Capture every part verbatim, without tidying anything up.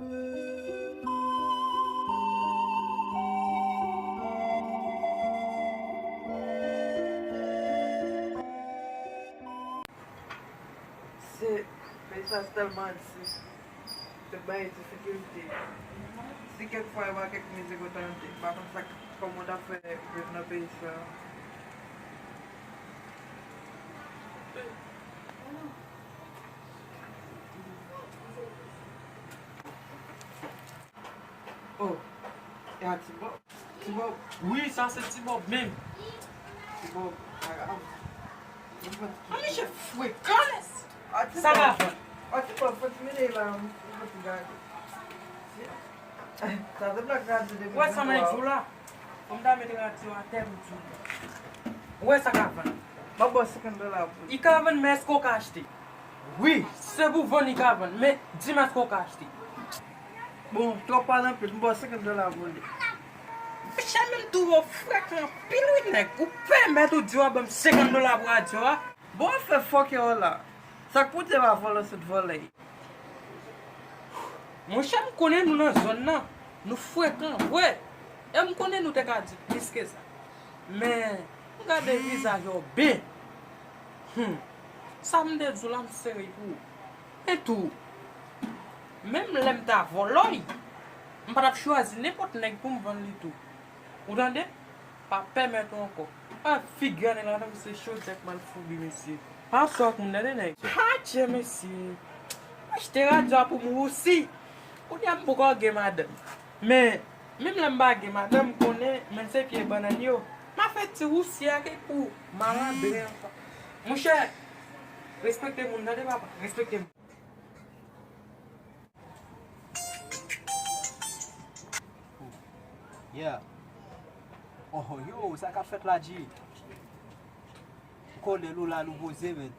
Se, peyi sa se tèlman di, tout bagay di sekirite. Si kèk fwa yo pa kèk mizik ou tande, m pa konn sa k, kòman w t ap fè viv nan peyi sa. Oh, e a Ti Bob? Ti Bob? Wi, sa se Ti Bob menm. Ti Bob, a, a, a, misye frekan. A, Ti Bob. Sa ka fè? A, Ti Bob, fò ti mete la, m fò ti gade. Sa se blòk radyo depi. Wè sa m di w la. Fò m ta met radyo atè m di w. Ou wè sa ka vann? M ap ba w senkant dola pou li. Li ka vann, men èske w ka achte? Wi, se pou vann li ka vann, men di m èske w ka achte? Bon, twòp pale anpil, m ba w senkant dola pou li. Monchè, men m twò frekan anpil wi nèg. Ou pèmèt ou di w ap ban m senkant dola pou radyo a? Bon, w ap fè fòkè w la. Sa k pou te pa vòlè sot vòlè. Monchè, m konnen nou nan zòn nan. Nou frekan, vre. E m konnen nou te ka di plis ke sa. Men, m gade vizaj ou byen. Hmm. Sa m te di w la, m sere pou ou. Men tou, menm lè m ta vòlò y, m pa t ap chwazi nenpòt nèg pou m vann li tou. Ou tande? Pa pèmèt ou ankò. A, figi ane la tankou se chodyè k mal foubi, mesye. Pa sòt moun tande nèg. Adje, mesye. Achte radyo a pou m wousi. Kounye a m poko gen madanm. Men, menm lè m pa gen madanm, m konnen, men se pye bannann yo. M a fè ti wousi a ki pou malandren ankò. Monchè, respekte moun tande papa, respekte moun. Yeah. Oh, yo, sa k ap fèt la, G? Ou konnen nou la, nou poze, men.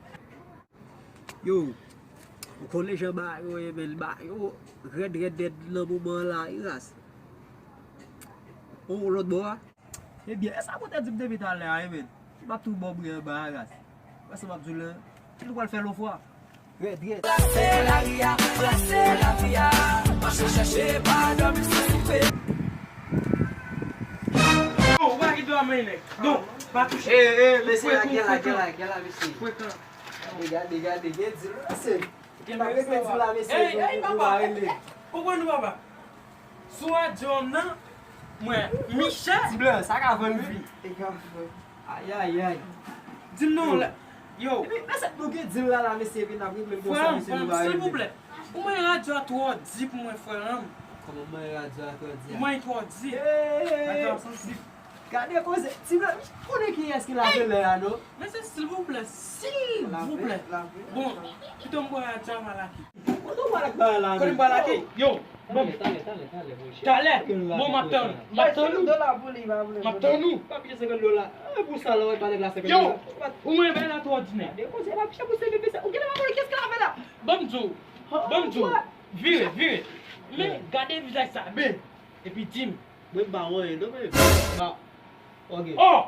Yo, ou konnen jan bagay yo ye, men, bagay yo rèd, rèd, rèd nan moman an la, wi, ras. Ou lòt bò a? Ebyen, e sa pou te di m depi talè a, wi, men. M ap tou ba w bri anba a, ras. Wè sa m ap di w la? Ki nou pral fè lòt fwa? Rèd, rèd. Brase lari a, brase lavi a, mache chèche pa dòmi san soupe. Yo, ou pa gen dwa manyen nèg. Non, pa touche. Eh, eh, mesye, frekan, gen la, gen la, gen la, mesye. Frekan. Gade, gade, gade, gen dil la, mesye. Gen la, mesye, mesye, ey, ey, papa. Konprann nou, papa. Sou radyo m nan, mwen, Michel. Ti blan, sa ka vann wi. Ayayay. Di m non, la. Yo. Epi, mesye, nou gen dil la, la, mesye, epi n ap regle l konsa, mesye, nou pa regle. Frè m, silvouplè. Ou mwen radyo a twò di pou mwen, frè m. Kòman mwen radyo a twò di a? Mwen twò di. Radyo a sansib. Gade koze, ti blan, konnen kiyès ki lave lè a, non? Mesye, silvouplè, silvouplè. Bon, pito m bwè radyo a m al lage. Kote w pral ak bagay la, men? Kote m pral lage? Yo, bon. Talè, talè, talè, talè, monchè. Talè. Bon, m ap tann ou. M ap tann ou. M ap tann ou. Pa pije senkant dola. E pou sa la, w pa nèg la senkant dola. Yo, ou mwen bèl atò òdinè. Gade koze, pa pije pou senkant dola. Ou genlè pa konnen kiyès ki lave la. Ban m di w. Ban m di w. Vire, vire. Men gade vizaj sa byen. Epi di m. Mwen m pa wè anyen non, men. Ba. Ok. Oh!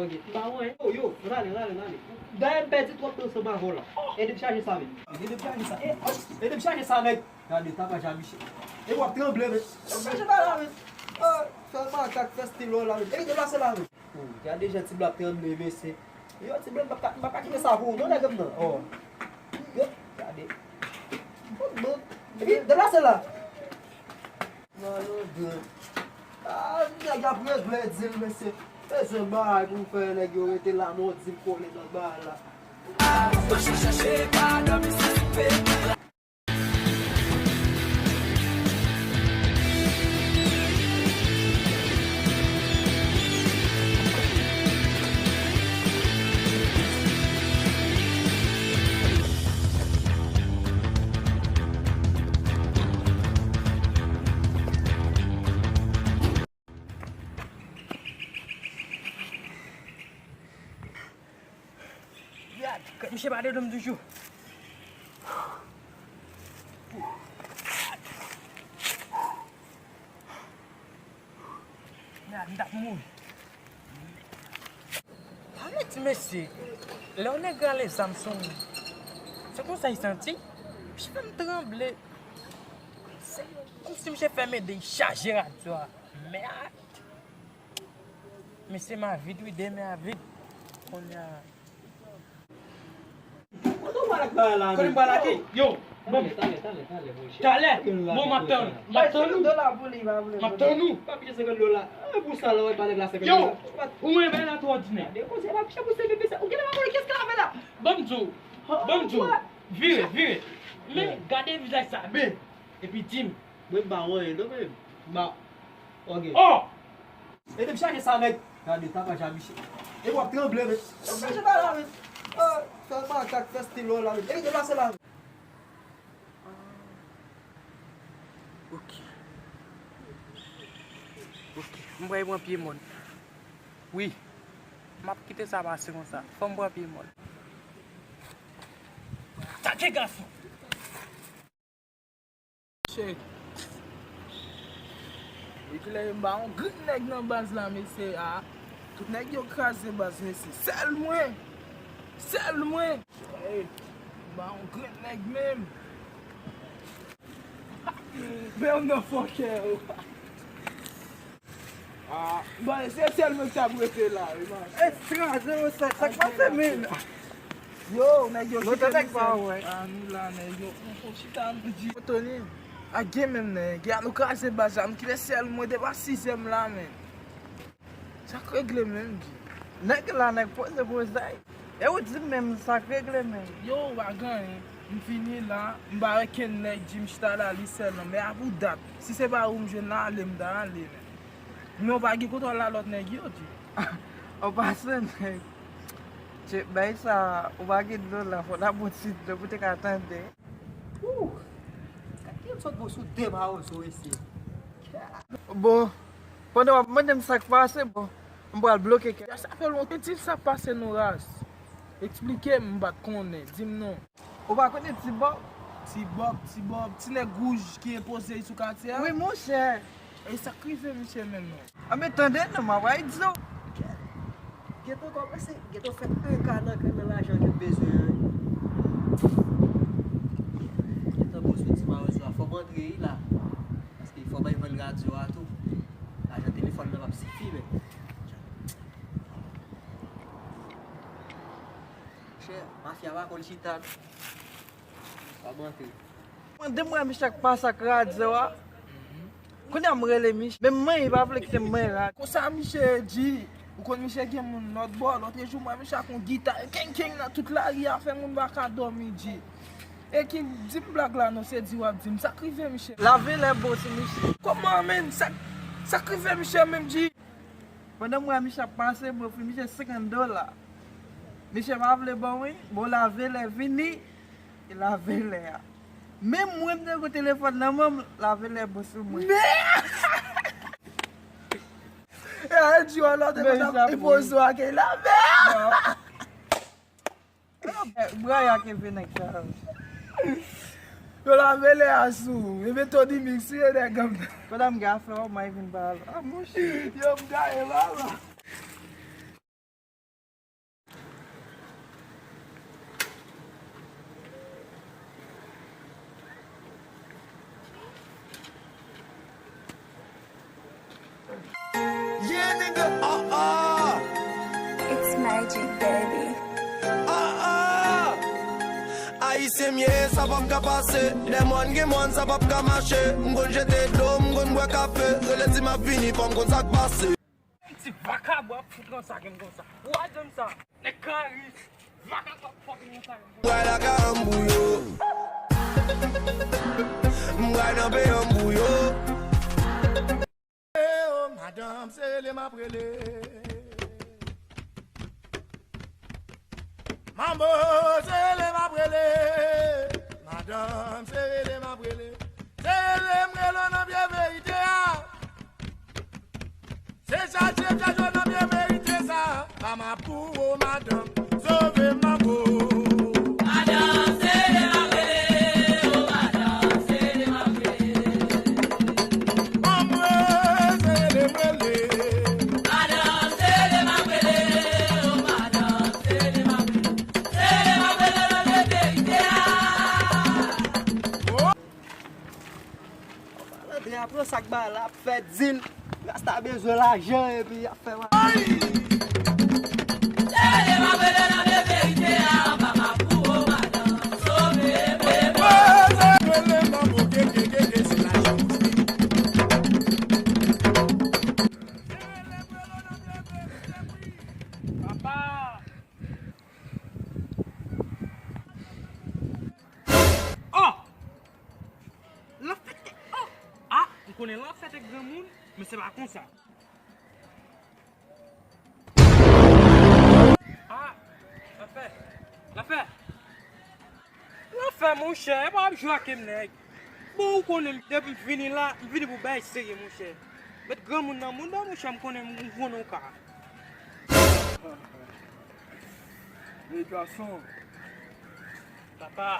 Ok. M pa wè anyen. Yo, yo, ann ale, ann ale, ann ale. Dayè m pèdi twòp tan ansanm avè w la. Ede m chaje sa, men. Ede m chaje sa. E, oh, ede m chaje sa, nèg. Gade, tapaj a Michel. E w ap tranble, men. Chaje bagay la, men. Oh, fè makak, fè stil w la, men. E deplase la, men. Oh, gade jan ti blan ap tranble, mesye. Yo, ti blan, m p ap ka, m p ap ka kite sa pou ou, non, nèg m nan. Oh. Yo, gade. Oh, bon. Epi, deplase la. Malandren. Ah, nèg ap regle dil, mesye. Bezwen bagay pou fè nèg yo rete la, non, dil kole nan bagay la. Mache chèche pa dòmi san soupe. Gad, gad, misye pa dedan m toujou. Gad, m t ap mouri. Pale ti mesye, lè yon nèg rale zam sou moun, se konsa y santi? Misye fè m tranble. Kòmsi misye fè m ede chaje radyo a. Mèd. Mesye, m a vid, wi, demen a vid. Kounye a. Kote w pral ak bagay la menm? Kote m pral ak li? Yo, bon. Talè, talè, talè, talè, monchè. Talè. Bon, m ap tann ou. M ap tann ou. M ap tann ou. Pa pije senkant dola. E pou sa la, w pa nèg la senkant dola. Yo, ou renmen la twò òdinè. Gade koze, pa pije pou se bebe sa. Ou genlè pa konnen kiyès ki lave la. Ban m di w. Ban m di w. Vire, vire. Men gade vizaj sa, ben. Epi di m. Mwen m pa wè anyen non, men. M pa. Ok. Oh! Ede m chaje sa, nèg. Gade tapaj a misye. E w ap tranble, men. Chaje bagay la, men. Oh, fè makak, fè stil ou la, men. E deplase la, men. Ok. Ok. M pral pran pye mòn. Wi. M ap kite sa pase konsa. Fò m pran pye mòn. Atake gason! Chè. Wi, kilè yo ba yon grenn nèg nan baz la, mesye, a. Tout nèg yo kraze baz, mesye. Sèl mwen. Sèl mwen. Ey, ba yon grenn nèg menm. Men m nan fòkè, yo. Ah, bon, se sèl mwen ki t ap rete la, wi, man. Extra zewo sèt, sa k pase, men? Yo, nèg yo kite nou sèl. Ah, nou la, nèg yo. Nou fon chita, nou di. Tony, a gen menm nèg. Ya, nou kraze baz la, nou kite sèl mwen, depi a sizè m la, men. Sa k regle menm, G? Nèg la, nèg poze poze. E ou di m menm sa k regle menm. Yo, w pa gen anyen. M vini la, m pa wè kenn nèg di m chita la, li sèl non. Men a pou dat. Si se pa ou m jwenn la, ale m ta ale, men. Men w pa gen kontwòl a lòt nèg yo, di. Ou pase nèg. Tchè, bay sa, ou pa gen dlo la, fò n ap bon ti dlo pou te ka tande. Ooh! Gad ki sot bon sou de mawozo isi. Bon, pandan w ap mande m sa k pase, bon, m pral bloke kè. Sa fè lontan, di m sa k pase non ras. Eksplike m, m pa t konnen, di m non. Ou pa konnen Ti Bòb? Ti Bòb, Ti Bòb, ti nèg wouj ki enpoze sou katye a? Wi, monchè. E sa k rive misye menm non? Anben, tande non, m ap pral di w. Gentan kòmanse, gentan fè enka nan grenn nan lajan ke m bezwen an, wi. Gentan bon sou ti mawozo a, fò m antre wi la. Paske fò m al vann radyo a tou. Lajan telefòn nan p ap sifi, men. Monchè, mafya pa konn chita non. Fò m antre. Mande m wè Michak pase ak radyo a. Kounye a m rele Mich, men mwen li pa vle kite m mwen radyo. Konsa misye di, ou konn misye gen moun lòt bò, lòt jou m wè misye ak yon gita, keng keng nan tout lari a, fè moun pa ka dòmi, di. E ki di m blag la non, se di w ap di m, sa k rive misye? Lave lè bon sou misye. Kòman menm? Sa, sa k rive misye menm, di? Pandan m wè misye ap pase, m ofri misye senkant dola. Misye pa vle ban m, wi. Bon, lave lè vini. E lave lè a. Menm mwen m te gen telefòn nan men m, lave lè bon sou mwen. Men! E a di w alò te konn ap poze w ak lave a. Bra ya kenbe nèg sa yo. Yo lave lè a sou. Enben Tony Mix, wi, nèg an. Pandan m gen afè w, m ay vin ba l. Ah, monchè. Yo, m gaye, baba. Yeah, nigga, ah, ah. It's magic, baby. Ah, ah. Ayisyen m ye, sa p ap ka pase. Lè mòn gen mòn, sa p ap ka mache. M konn jete dlo, m konn bwè kafe. Rele di m ap vini, fò m konn sa k pase. Ti vakabon ap fout nan sa gen konsa. Ou a janm sa. Nèg kari. Vakabon ap fout nan sa gen konsa. M pral lakay an m pou yo. M pral nan peyi an m pou yo. Eh, oh, madanm, se rele m ap rele. Manbo, se rele m ap rele. Madanm, se rele m ap rele. Se rele m rele w nan pye verite a. Se chache m chache w nan pye verite sa. Ba m ap pou ou, madanm. Sove m, manbo. Madanm, se rele m ap rele. Oh, madanm, se rele m ap rele. Manbo, se rele m rele. Madanm, se rele m ap rele. Oh, madanm, se rele m ap rele. Se rele m ap rele nan pye verite a. Oh. Lè a pran sak ba la, ap fè dil. Rasta bezwen lajan epi y ap fè mal. Papa! Oh! Lanfè te, oh! Ah, m konnen lanfè te granmoun, men se pa konsa. Ah, lanfè. Lanfè. Lanfè, monchè, e pa ap jwe ak m, nèg. Bon, ou konnen, depi m vini la, m vini pou bay serye, monchè. Met granmoun nan mouda, monchè, m konnen, m konnen w ka. Ey, gason. Papa.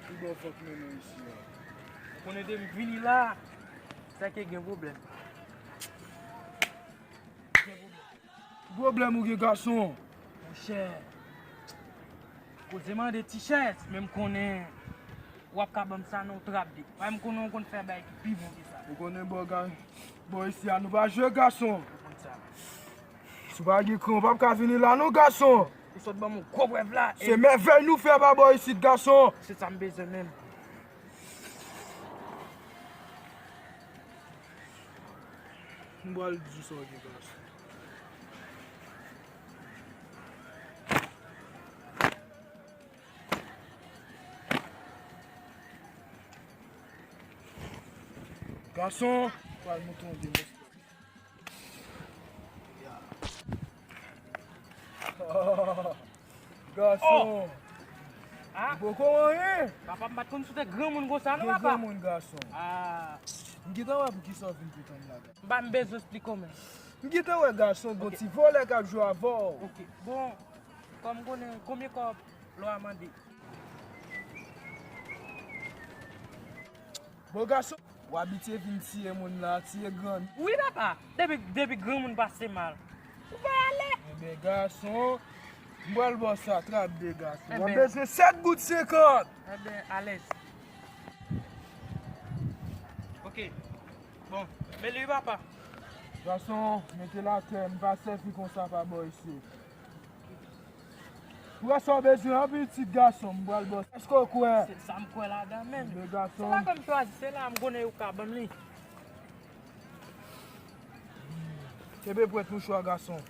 Ki bò fòk mennen w isi a? Ou konnen depi m vini la, sa ke gen pwoblèm. Gen pwoblèm. Ki pwoblèm ou gen, gason? Monchè, koze mande ti chèz, men m konnen w ap ka ban m sa nan yon trap de. Paske m konnen w konn fè bagay ki pi bon ke sa. Ou konnen bò ga-, bò isi a nou pa jwe, gason. Ou konn sa. Si w pa gen kran, w p ap ka vini la non, gason. Ou sot ban m yon gwo prèv la. Se mèvèy nou fè pa bò isit, gason. Se sa m bezwen menm. M pral di w sa w gen, gason. Gason, m pral montre w yon demons. Gason. Oh. Ah. Ou poko anyen. Papa, m pa t konn si w te granmoun konsa non, papa. Gen granmoun, gason. Ah. M gentan wè poukisa w vin pretann la, gason. M pa, m bezwen esplike w menm. M gentan wè, gason, gon ti vòlè k ap jwe avè w. Ok. Bon, kòm m konnen, konbyen kòb lò a mande? Bon, gason, w abitye vin tiye moun la, tiye grann. Wi, papa. Depi, depi granmoun pase mal, ou bay ale. Enben, gason, m pral ba w sa, trap de, gason. W ap bezwen sèt goud senkant. Enben, alèz. Ok. Bon, men li, papa. Gason, mete l atè, m pa sèvi konsa pa bò isit. Ou wè sa w bezwen an pitit, gason, m pral ba w. Èske w kwè? Se sa m kwè ladan menm. Men gason. Se pa ke m chwazi, se la m konnen ou ka ban m li. Kenbe pwent mouchwa, gason.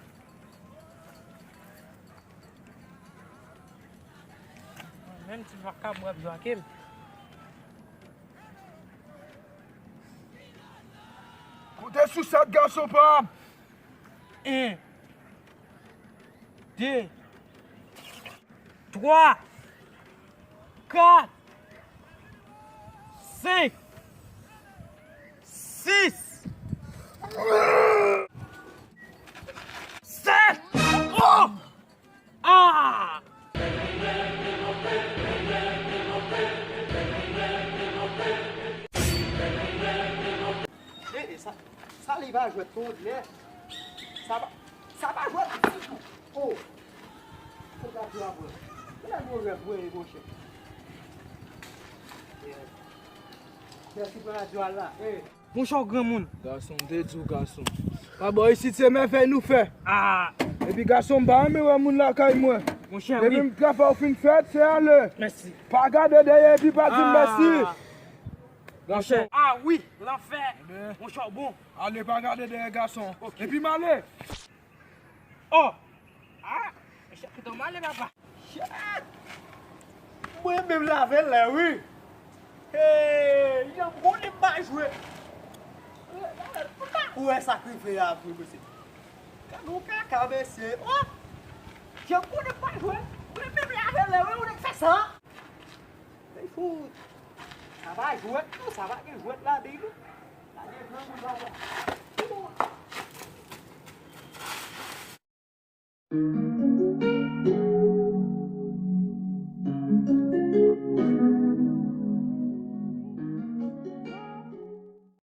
Menm ti makab w ap jwe ak m. Konte sou sèt, gason pa m. En, de, twa, kat, senk, sis, sèt. Oh! Ah! E, e, sa, sa li pa jwèt tou, lè. Sa pa, sa pa jwèt ditou. Oh! Fò gade la, bro. Lè nou rèv, wi, monchè. Yeah. Mèsi pou radyo a la. Eh. Monchè, w granmoun. Gason, m te di w, gason. Pa bò isit, se mèvèy nou fè. Ah. Epi, gason, m pa renmen wè moun lakay mwen. Monchè, wi. Depi m travay ou fin fèt, se ale. Mèsi. Pa gade dèyè epi pa di m mèsi. Ah. Monchè, ah wi, lanfè. Monchè, w bon. Ale, pa gade dèyè, gason. Ok. Epi m ale. Oh! Ah! Monchè, kite m ale, papa. Shit! Mwen menm lave lè, wi. Hey, jan m konnen m pa jwe. M pa kwè sa k rive a vre, mesye. Gade yon kaka, mesye. Oh! Jan m konnen m pa jwe. Mwen menm lave lè, wi, ou nèk fè sa. Hey, fout. Sa pa jwèt, non, sa pa gen jwèt ladan, non. Gade granmoun la, la. Fout.